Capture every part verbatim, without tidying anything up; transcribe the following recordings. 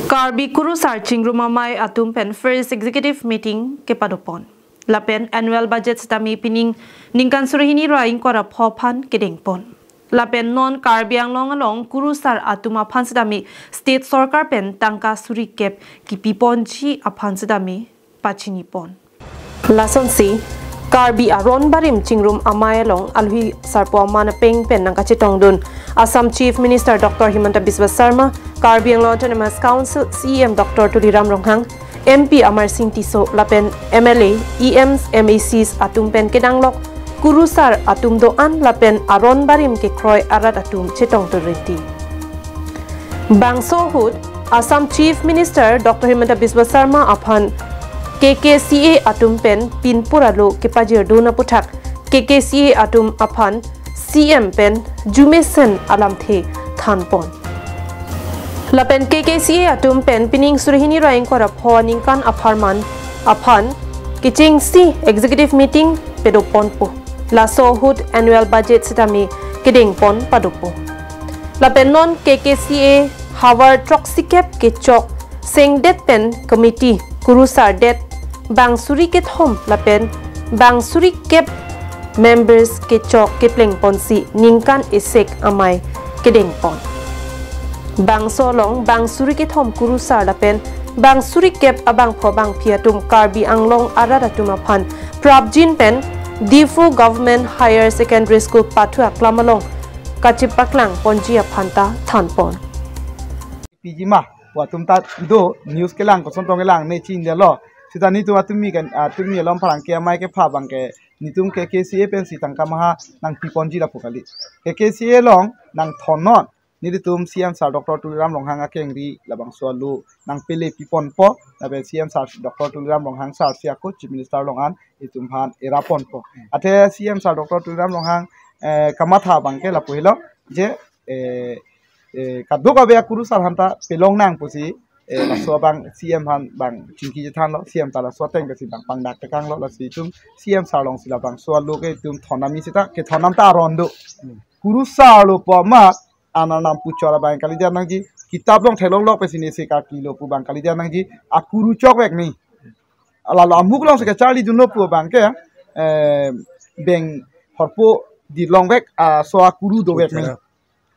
Karbi Kurusar Chingrum Amei atum pen first executive meeting kepadopon. Lapen annual budget sitame pining ningkan suri hini ra ingkoi ra pho aphan kedengpon. Lapen non Karbi Anglong along Kurusar atum aphan sitame state sorkar pen tangka suri kep kipiponji aphan sitame pachinipon. Lasonsi Karbi Aron Barim Chingrum Amei along alohi sarpo aman apeng pen nangkachetongdun Assam Chief Minister Doctor Himanta Biswa Sarma, Karbi Anglong Autonomous Council C E M Doctor Tuliram Ronghang, M P Amar Sing Tisso lapen M L A, E Ms, M A Cs atum pen kedanglok Kurusar atum do-an lapen aron barim kekroi arat atum chetongdun rinti. Bangso ahut Assam Chief Minister Doctor Himanta Biswa Sarma aphan K K C A atum pen pinpur alo kepajirdun aputhak K K C A atum aphan C M pen jumesen alamthe thanpon. Lapen K K C A atum pen pining suri hini ra ingkoi ra pho aningkan apharman aphan kechengsi executive meeting padoponpo. Laso ahut annual budget sitame kedengpon padopo. Lapen non K K C A havar throksi kep kechok sengdet pen committee Kurusar det bang suri kethom lapen bang suri kep members kechok keplengponsi ningkan esek amei kedengpon. Bangso along bang suri kethom Kurusar lapen bang suri kep abangpho bangphi atum Karbi Anglong arat atum aphan prapjin pen Diphu Government Higher Secondary School pathu aklam along kachepaklang ponji aphan ta thanpon. Piji ma, pu atum ta do, news kelang, koson tong kelang, ne chin dia lo. Sita nitum atum mi kan, atum mi along pharang ke amei kepha abang ke, nitum K K C A pensi tangka maha nangpiponji lapu kali. K K C A along nangthon non, nelitum C M sir Doctor Tuliram Ronghang akengri labangso alo nangpele piponpo, lapen C M sir Doctor Tuliram Ronghang sir si ako Chief Minister along an itum aphan iraponpo. Athe C M sir Doctor Tuliram Ronghang, eh, kamatha abang ke lapu helo, je, eh, eh, kadokave aKurusar aphanta pelong nang pusi, eh, laso abang C M aphan bang chingki chethanlo, C M ta laso ateng pensi bang pangdak tekanglo, lasi itum C M sir alongsi labangso alo ke itum thon ami sita kethon nam ta aron do. Kurusar lo pu amat, an arnam puchor abang kalidet nangji, kitap along theklonglok pensi nesi karkli lo pu abang kalidet nangji, akuru chokvek ni. Alalo amuk alongsi kacharlidunlo pu abang ke, eh, beng horpo dilongvek, ah, so akuru dovek ni.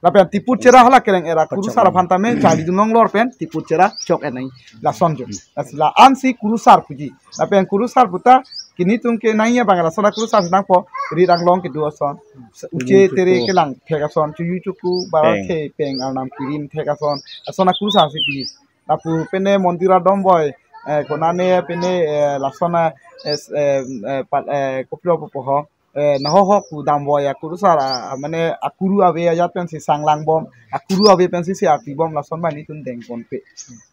Lapen tiput chera hala kereng era Kurusar aphan tame charlidun longlor pen tiput chera chok-et nang lason jo. Lasi la-ansi Kurusar puji. Lapen Kurusar puta ke nitum ke nangji abang lason aKurusar nangpo, rit anglong kedo ason, uche tere kelang thek ason, chuyu chuku bara Peng. the peng arnam kirim thek ason, lason aKurusar si pi. Lapu pene mondir adom boi, eh, konane pene, eh, lason a, eh, s-, eh, eh, pat, eh, kopilo popo ho, eh, naho ho ku dam boi aKurusar a, a, mane akuru ave ajat pensi sanglang bom, akuru ave pensi si arti bom, lason bang nitum dengponpe.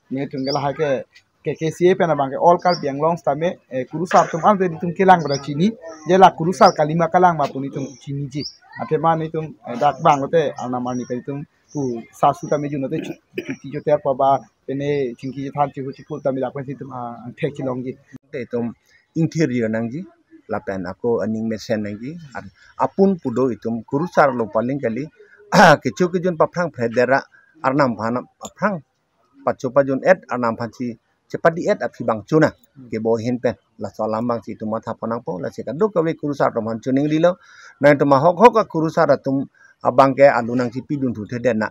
Nitum ke lahai ke K K C A pen abang ke All Karbi Anglong sitame, eh, Kurusar atum ante nitum kelang pada chini, je la Kurusar kalima kalang ma pu nitum chiniji. Athema nitum, eh, dak bang lote arnam arni pen nitum pu sasu tame jun lote chu-, chuti choter pa ba pene chingki chethan chihu chiku tame dak pensi itum, ah, angthek chilongji. Te itum ingthir nangji, lapen ako aning mesen nangji, ar apun pu do itum Kurusar lo paling kali, kecho kejun paphrang phre dera arnam aphan paphrang pacho pajun-et arnam aphansi chepadi-et aphi bang chuna kebo ahin pen laso alam bangsi itum matha pon nangpo, lasi kadokave Kurusar atum aphan choningrilo, nangtum ahok hok aKurusar atum abang ke alo nangchipidun thu thedet na.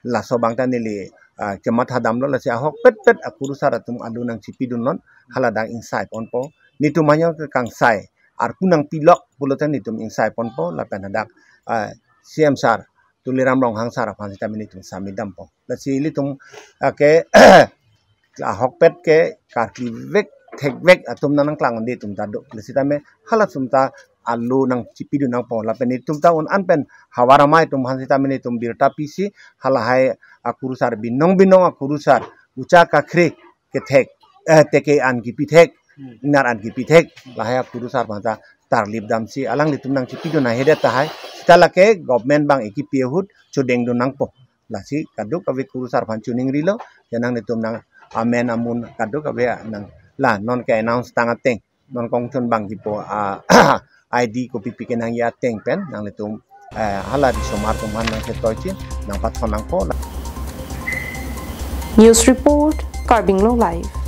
Laso abang ta neli, ah, kematha damlo, lasi ahokpet pet aKurusar atum alo nangchipidun non, hala dak ingsai ponpo. Nitum anyo ke kangsai, arpu nangpilok pulote nitum ingsai ponpo, lapen hadak, ah, C M sir Tuliram Ronghang sir aphan sitame nitum sami dampo. Lasi ilitum, ah, ke ahokpet ke karklivek thekvek atum nang nangklang-un-e atum ta do. Lasi tame hala atum ta alo nangchipidun nangpo. Lapen itum ta un-an pen havar amei atum aphan sitame nitum birta pisi halahai aKurusar binong binong aKurusar ucha kakhre kethek, eh, teke an kipithek, inar an kipithek, lahai aKurusar aphan ta tarlip damsi alanglitum nangchipidun ahedet tahai. Sita lake government bang ekipi ahut chodengdun nangpo. Lasi kadokave Kurusar aphan choningrilo, ya nanglitum nang amen amun kadokave nang la non ke-announce tang ateng, non kongchun bang kipo, ah, I D kopi pi kenangji ateng pen nanglitum, eh, hala risomar atum aphan nangchetoichi nangpathon nangpo. News report, Karbi Anglong Live.